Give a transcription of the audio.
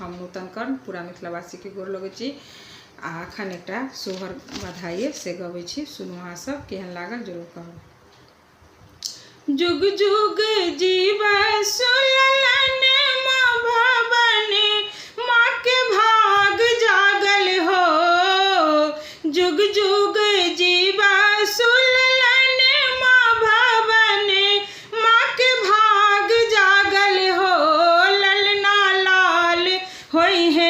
हम नूतन कर्ण पूरा मिथिलावासीके गोर लगै छी। आ अखन एकटा सोहर बधाई से गबै छी, सुनू अहाँ सब केहन लागल जरूर कहब। जुग जुग जीव सुललन माँ भवन, माँ के भाग जागल हो। जुग जुग जीव सुललन माँ भवन, माँ के भाग जागल हो। ललना लाल होई है।